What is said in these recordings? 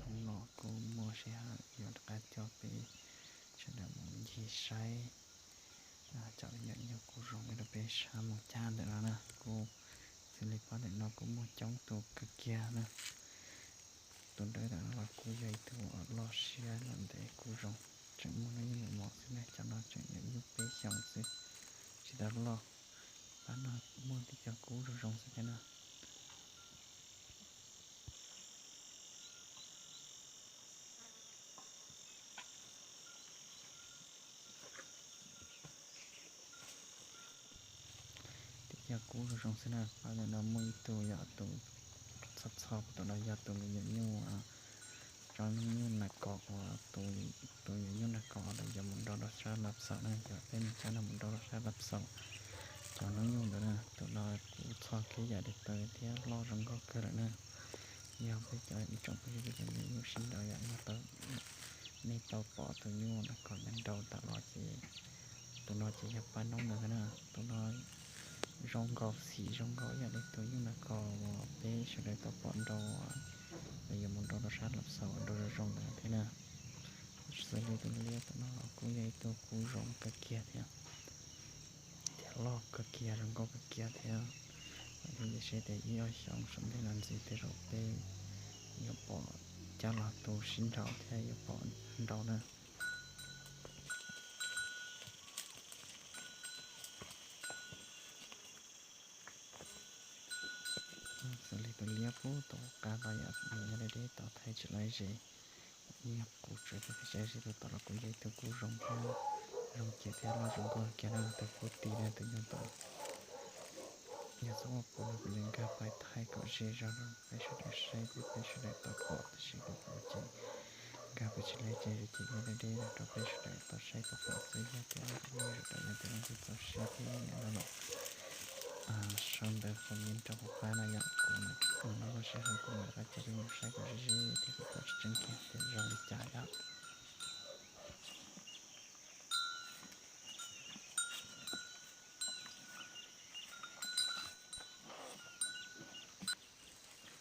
Hnub no kuj muaj sij hawm yuav rov qab coj peb sawv daws mus ncig saib, cov me nyuam nyuj kub zoo nyob rau peb sab Moos Cab ntawm no na. Kuj xws li pab ntawm no kuj muaj coob tus kawg kiag na. Tus dawb ntawm no los kuj yog ib tug loj siab los ntev kub zoo, tseem muaj hnub nyoog mos mos xwb na. Cov no tseem nyuam nyuj peb xyoos xwb, tsis tau loj. Pab no muaj tib co kub zoo zoo xwb thiab na. Tib co kub zoo zoo xwb na. Pab ntawm no muaj ib tug yog tus txho txho, tus no yog tus me nyuam nyuj, tsob hnub nyuj nas kos uas tus, tus me nyuam nyuj nas kos lawv yuav mus nrau rau sab Laj Xaus na, yog peb mus sab no mus nrau rau sab Laj Xaus. Cov hnub nyuj ntawd na, tus no kuv txhoj kiag yam li tawv thiab loj zoo nkauj kawg lawm na. Yog peb cov ib tsoom phooj ywg peb cov me nyuj sib nrau yam no tau, nej tau pom tus nyuj nas kos nrau tas los ces tus no ces yog pab noob ntawd na. Tus no zoo nkaus, xim zoo nkaus yam li tus nyuj nas kos uas peb sawv daws tau pom nrau, lawv yuav mus nrau rau sab Laj Xaus nrau zoo zoo ntawd thiab na. Xws li tus liab tus no los kuj yog ib tug kub zoo kawg kiag thiab, thiab loj kawg kiag zoo nkauj kawg kiag thiab. Yog tias ib ob xyoos saum ntej no ntxiv tej zaum peb yuav pom cab los tu sib nrau thiab yuav pom nrau na. Xws li tus liab pub tau qab los yom, nws nyob deb deb tau thaij tsis laib ze. Yog kuv tsuas tau thaij tsis laib ze tus tom los kuj yog ib tug kub zoo thiab, zoo ciaj thiab loj zoo nkauj kiag na. Tus pub ti na, tus nyuj tom. Yog txhob ua pub no kuv yuav nkag pais thaij kom ze zog rau peb sawv daws saib thiab peb sawv daws tau pom, tab sis kuv ces nkag pais tsis laib ze ces nyob deb deb rau peb sawv daws tau saib tau pom xwb. Yog tias nej sawv daws yog tias leej twg txaus siab thiab nyiam no los sau ntawv comment rau kuv pab na yom. Kuv no lub sij hawm kuv mam rov qab coj peb mus saib kom ze ze thiab kom pom tseeb tseeb kiag tias zoo li cas yom.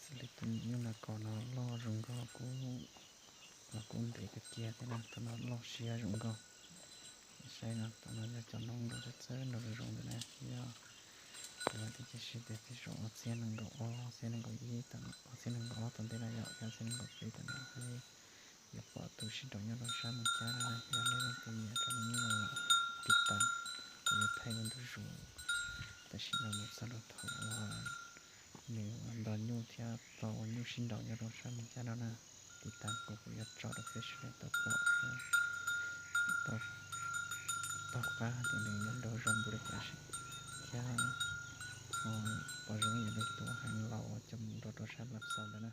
Xws li tus nyuj nas kos no loj zoo nkauj, kub los kub ntev kawg kiag thiab na. Tus no loj siab zoo nkauj. Saib no, tus no yog cov noob nrau txawj txawj nrau zoo zoo ntawm na. Yog kuv hais tias cia siab tias tej zaum ob txhiab nees nkaum ob, ob txhiab nees nkaum ib, ob txhiab nees nkaum ob tom ntej no yom, ob txhiab nees nkaum peb tom no yuav pom tus sib nrau nyob rau sab Moos Cab no na. Yog nej leej twg nyiam cov me nyuj no los tiv tas, kuv yuav thaij ua ntu zus. Tam sim no mus txog rau thaum uas nws nto nyuj thiab tau ua nyuj sib nrau nyob rau sab Moos Cab no na. Tiv tas kuv kuv yuav tso rau peb sawv daws tau pom thiab tau qab tias nws yuav nrau zoo npaum li cas thiab pom zoo yam li tus heev laus uas coj mus nrau rau sab Laj Xaus ntawd na.